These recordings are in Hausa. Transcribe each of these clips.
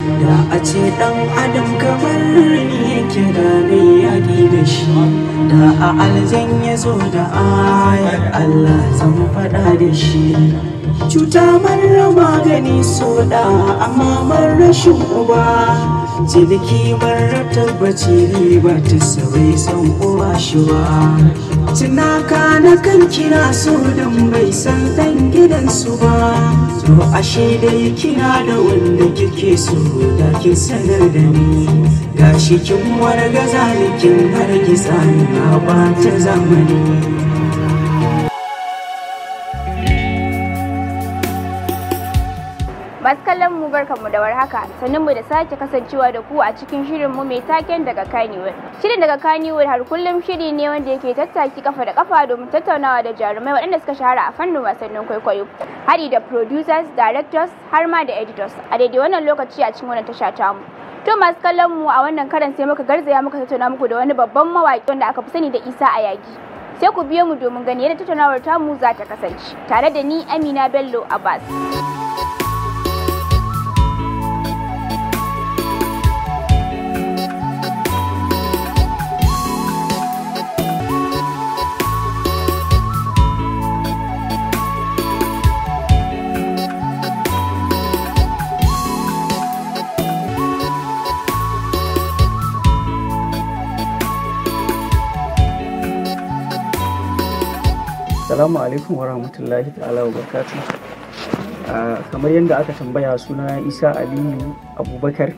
Da a ce ɗan adam kamar ni yake da ni yaƙi da shi, da a aljan ya zo da ayar Allah zan faɗa da shi. Cuta marar magani so da amma marar rashin uba, ciniki marar tabbaci riba ta bai san uwa shi ba. Tunaka na kan kira so don bai san ɗan gidansu ba. To ashe dai kina da wanda kike so da kin sanar da ni. Gashi kin wargaza ni kin hargitsa ni na ɓata zamani. Masu kallon mu barkanmu da warhaka, sannan mu da sake kasancewa da ku a cikin shirin mu mai taken daga Kannywood. Shirin daga Kannywood har kullum shiri ne wanda yake tattaki kafa da kafa domin tattaunawa da jarumai waɗanda suka shahara a fannin wasannin kwaikwayo, haɗi da producers, directors har ma da editors a daidai wannan lokaci a cikin wannan tasha tamu. To masu kallon mu a wannan karan sai muka garzaya muka tattauna muku da wani babban mawaƙi wanda aka fi sani da Isa Ayagi. Sai ku biyo mu domin gani yadda tattaunawar tamu za ta kasance tare da ni Amina Bello Abbas. Assalamu alaikum wa rahmatullahi ta'ala wa barakatuh. Kamar yadda aka tambaya, suna Isa Aliyu Abubakar.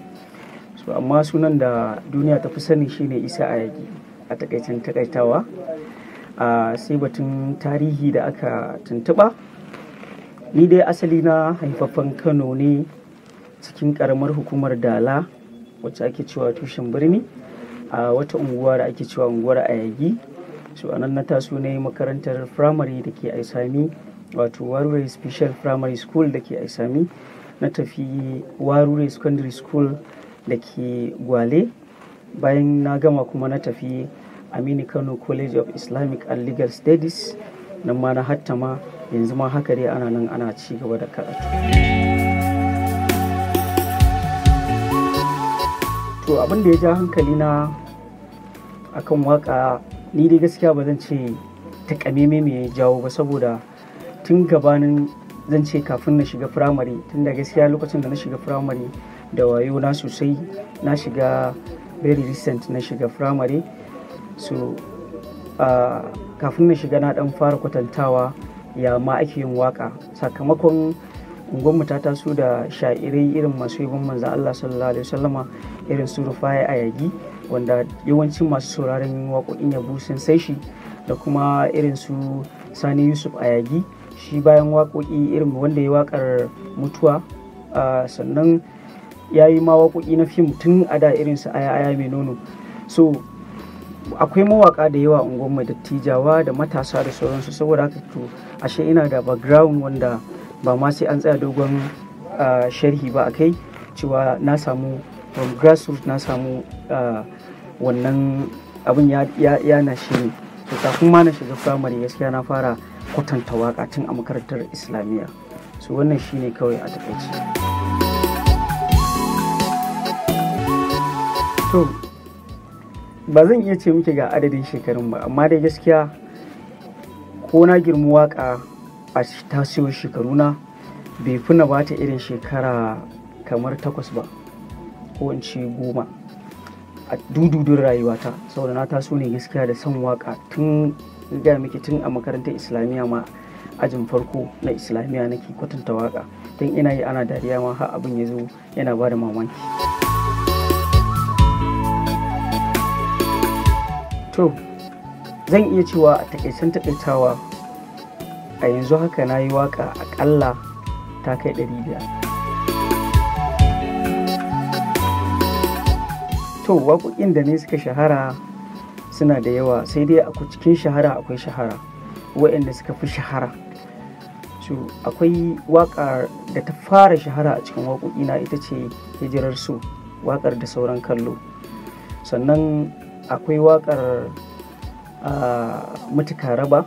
So, amma sunan da duniya ta fi sani shine Isa Ayagi a takaicen takaitawa. Sai batun tarihi da aka tuntuɓa. Ni dai asali na haifaffen Kano ne cikin ƙaramar hukumar Dala wacce ake cewa tushen birni a wata unguwa da ake cewa unguwar Ayagi. So anan na taso na yi makarantar firamare da ke Aisami, wato Warure Special Primary School da ke Aisami. Na tafi Warure Secondary School da ke Gwale. Bayan na gama kuma na tafi Aminu Kano College of Islamic and Legal Studies. Nan ma na hattama, yanzu ma haka dai ana nan ana ci gaba da karatu. To abin da ya ja hankali na akan waka, ni dai gaskiya ba zan ce takamaimai me ya jawo ba, saboda tun gabanin zan ce kafin na shiga firamare, tun da gaskiya lokacin da na shiga firamare da wayo na sosai, na shiga very recent na shiga firamare. So kafin na shiga na dan fara kwatantawa ya ma ake yin waka, sakamakon unguwarmu ta taso da sha'irai irin masu yabon manzon Allah sallallahu alaihi wasallama irin su Rufai Ayagi, wanda yawancin masu sauraron waƙoƙin yabo sun sai shi, da kuma irin su Sani Yusuf Ayagi, shi bayan waƙoƙi irin wanda ya waƙar mutuwa, sannan ya yi ma waƙoƙi na fim tun a da irin su Aya Aya Mai Nono. So akwai mawaƙa da yawa unguwarmu, dattijawa da matasa da sauransu. Saboda haka to ashe ina da background wanda ba ma sai an tsaya dogon sharhi ba akai, cewa na samu from grassroots, na samu wannan abin ya na shi ne. To kafin ma na shiga firamare gaskiya na fara kwatanta waka tun a makarantar islamiyya. So wannan shine kawai a takaice. To ba zan iya ce muke ga adadin shekarun ba, amma dai gaskiya ko na girmi waka a tasowar shekaruna bai fi na bata irin shekara kamar 8 ba ko in ce 10 a dududun rayuwata, saboda na taso ne gaskiya da son waka tun ga miki tun a makarantar islamiyya ma, ajin farko na islamiyya nake kwatanta waka, tun ina yi ana dariya ma har abin ya zo yana bada mamaki. To zan iya cewa a takaicen takaitawa a yanzu haka na yi waka akalla ta kai 500. To waƙoƙin da ne suka shahara suna da yawa, sai dai a cikin shahara akwai shahara waɗanda suka fi shahara. So akwai waƙar da ta fara shahara a cikin waƙoƙina, ita ce Hijirar So, waƙar da sauran kallo. Sannan akwai waƙar Mutuka Raba,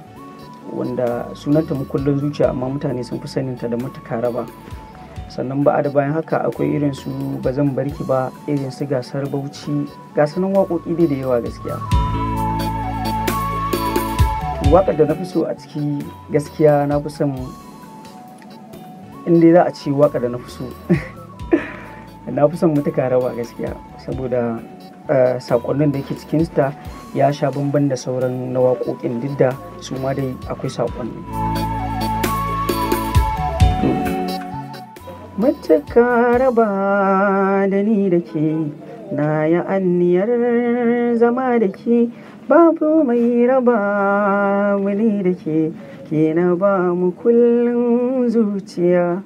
wanda sunanta Mukullin Zuciya, amma mutane sun fi saninta da Mutuka Raba. Sannan ba da bayan haka akwai irin su Ba Zan Barki Ba, irin su Gasar Bauchi, gasanin waƙoƙi dai da yawa gaskiya. Waƙar da na fi so a ciki gaskiya, na fi son in dai za a ce waƙar da na fi so, na fi son Mutuka Raba gaskiya, saboda saƙonnin da yake cikinta ya sha bamban da sauran na waƙoƙin, duk da su ma dai akwai saƙonni. Mutuka raba da ni da ke, na yi anniyar zama da ke, babu mai raba mu ni da ke, ke na ba mu kullum zuciya.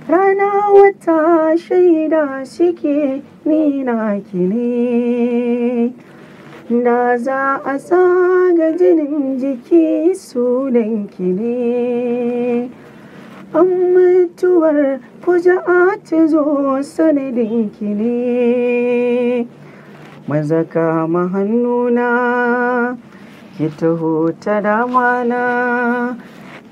Rana wata shaida suke, ni na ki ne. Da za a tsaga jinin jiki, sunan ki ne. An mutuwar fuja'a ta zo, sanadin ki ne. Maza kama hannuna, ki taho ta damana.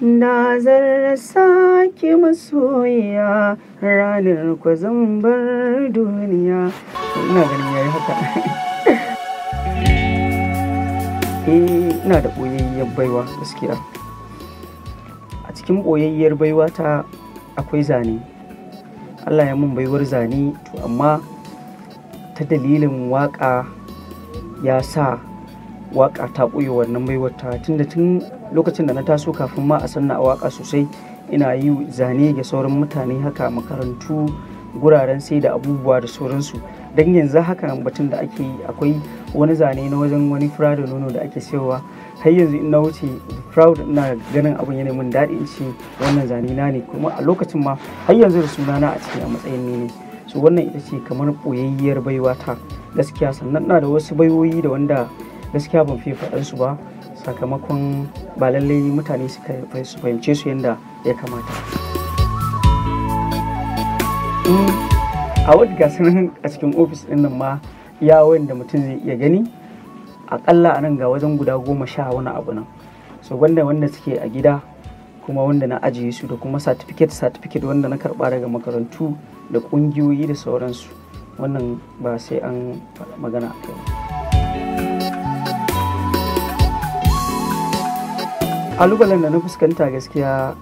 Da zan rasa ki masoyiya, ranar ku zan bar duniya. Ina ganin yayi haka. Eh, ina da ɓoyayyiyar baiwa gaskiya. A cikin ɓoyayyiyar baiwa ta akwai zane. Allah ya mun baiwar zane, to amma ta dalilin waƙa ya sa waƙa ta ɓoye wannan baiwar ta, tunda tun lokacin da na taso, kafin ma a sanna a waƙa sosai, ina yi zane ga sauran mutane haka, makarantu, guraren sai da abubuwa da sauransu. Don yanzu haka batun da ake yi, akwai wani zane na wajen wani fura da nono da ake sayarwa, har yanzu in na wuce proud ina ganin abin yana min daɗi, in ce wannan zane na ne, kuma a lokacin ma har yanzu da sunana a ciki a matsayin ni ne. So wannan ita ce kamar ɓoyayyiyar baiwa ta gaskiya. Sannan ina da wasu baiwoyi da wanda gaskiya ban fiye faɗan su ba, sakamakon ba lallai mutane su fahimce su yadda ya kamata. A wadda gasu nan a cikin ofis ɗin nan ma, iya wanda mutum zai iya gani akalla a nan ga wajen guda 10 wani abu nan. So wanda suke a gida kuma wanda na ajiye su, da kuma certificate certificate wanda na karɓa daga makarantu da ƙungiyoyi da sauransu, wannan ba sai an faɗa magana a kai ba. Kalubalen da na fuskanta gaskiya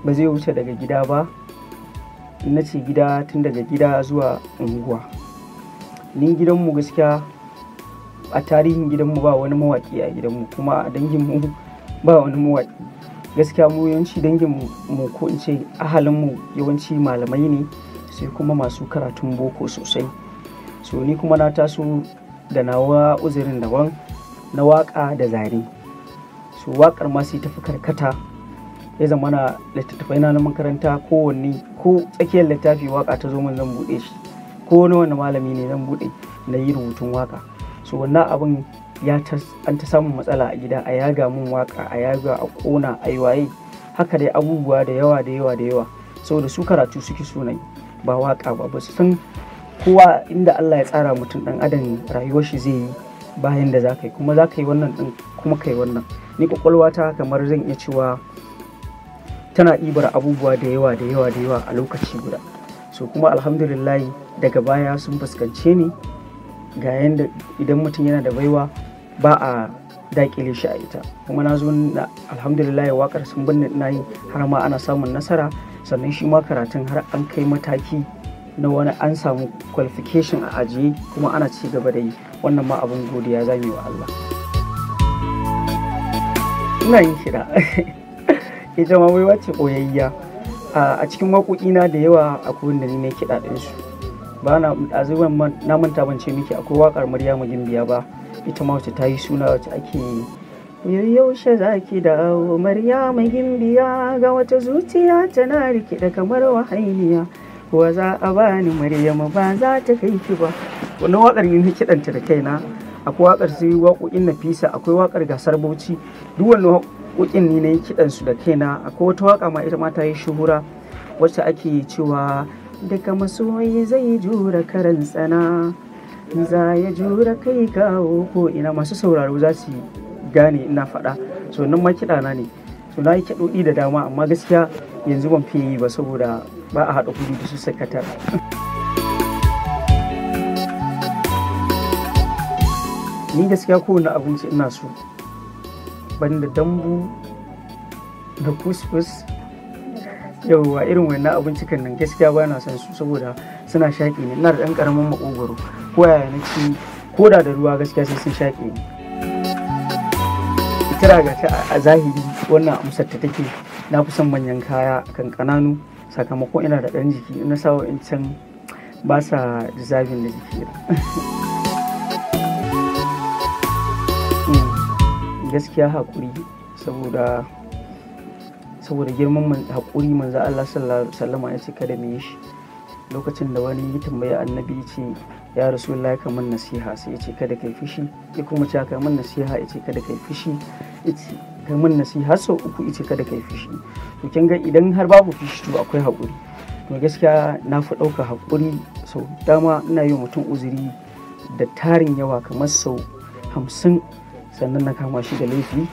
ba zai wuce daga gida ba. Na ce gida, tun daga gida zuwa unguwa. Ni gidanmu gaskiya, a tarihin gidanmu ba wani mawaƙi a gidanmu, kuma a danginmu ba wani mawaƙi gaskiya. Mu yawanci danginmu, ko in ce ahalinmu, yawanci malamai ne, sai kuma masu karatun boko sosai. So ni kuma na taso da nawa uzurin daban na waƙa da zane. So waƙar ma sai tafi karkata, ya zama na littattafai na makaranta kowanne, ko tsakiyar littafi waka ta zo min, zan buɗe shi, ko wani malami ne, zan buɗe na yi rubutun waka. So wannan abin ya an ta samun matsala a gida, a yaga mun waka, a yaga, a ƙona, a yi waye, haka dai abubuwa da yawa da yawa da yawa, saboda su karatu suke so na yi, ba waka ba. Ba su san kowa inda Allah ya tsara mutum dan adam rayuwar shi zai yi bayan da za ka yi, kuma za ka yi wannan din, kuma ka yi wannan. Ni kwakwalwata kamar zan iya cewa tana ɗibar abubuwa da yawa da yawa da yawa a lokaci guda. So kuma alhamdulillah, daga baya sun fuskance ni ga yanda idan mutum yana da baiwa ba a dakile shi a ita. Kuma na zo na alhamdulillah wakar sun binne ina yi, har ma ana samun nasara. Sannan shi ma karatun har an kai mataki na wani an samu qualification a ajiye, kuma ana ci gaba da yi. Wannan ma abin godiya za mu yi wa Allah. Ina yin kiɗa, ita ma baiwa ce ɓoyayya. A cikin waƙoƙina da yawa akwai wanda ni na kiɗa ɗinsu. Ba na ɗazu na manta ban ce miki akwai waƙar Maryamu Gimbiya ba, ita ma wacce ta yi suna, wacce ake "Yaushe za ki dawo Maryamu Gimbiya, ga wata zuciya tana rikida kamar wahainiya, wa za a bani Maryamu, ba za ta kai ki ba". Wannan waƙar ni na kiɗanta da kaina. Akwai waƙar sai waƙoƙin Nafisa, akwai waƙar Gasar Bauchi, duk wannan waƙoƙin ni na yi kiɗan su da kaina. Akwai wata waƙa ma, ita ma ta yi shuhura, wacce ake cewa "Daga masoyi zai jura karan tsana, za ya jura kai kawo ko ina", masu sauraro za su gane ina faɗa. So nan ma kiɗa na ne. So na yi kiɗoɗi da dama, amma gaskiya yanzu ban fiye yi ba saboda Ba a haɗa kudu da su sakatara. Ni gaskiya kowane abinci ina so, banda dambu da kuskus. Yauwa, irin wannan abincikan nan gaskiya ba na son su saboda suna shaƙe ni. Ina da ɗan ƙaramin maƙogwaro, ko yaya na ci ko da da ruwa gaskiya sai sun shaƙe ni. Kira ga ta a zahiri wannan amsar ta take, na fi son manyan kaya kan ƙananu sakamakon ina da ɗan jiki, ina sa wa'incan ba sa deserving da jiki. Gaskiya haƙuri, saboda girman haƙuri manzo Allah sallallahu alaihi wasallama ya ce kada mu yi shi. Lokacin da wani ya tambayi annabi ya ce ya rasulullahi ka min nasiha, sai ya ce kada kai fushi. Ya kuma ce ka min nasiha, ya ce kada kai fushi. Ya ce ka min nasiha sau uku, ya ce kada kai fushi. To kin ga idan har babu fushi to akwai haƙuri. To gaskiya na fi ɗaukar haƙuri sau dama, ina yi wa mutum uzuri da tarin yawa kamar sau 50 sannan na kama shi da laifi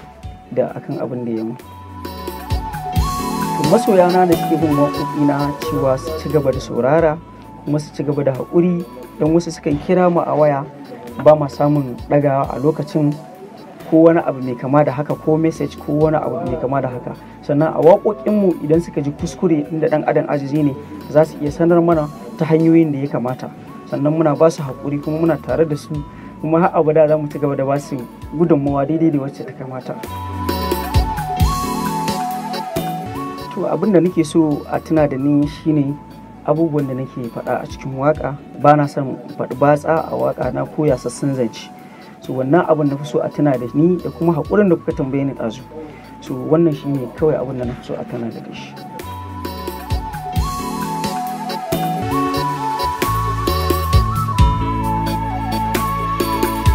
da akan abin da ya mun. To masoyana da suke bin waƙoƙina cewa su ci gaba da saurara kuma su ci gaba da haƙuri, don wasu sukan kira mu a waya ba ma samun ɗagawa a lokacin ko wani abu mai kama da haka, ko message ko wani abu mai kama da haka. Sannan a waƙoƙinmu idan suka ji kuskure inda ɗan adam ajizi ne, za su iya sanar mana ta hanyoyin da ya kamata. Sannan muna ba su haƙuri kuma muna tare da su, kuma har abada za mu ci gaba da ba su gudunmawa daidai da wacce ta kamata. To abin da nake so a tuna da ni shine abubuwan da nake faɗa a cikin waƙa. Ba na son faɗi batsa a waƙa na ko yasassun zance. So wannan abin na fi so a tuna da ni, da kuma haƙurin da kuka tambaye ni ɗazu. So wannan shine kawai abin da na fi so a tuna da shi.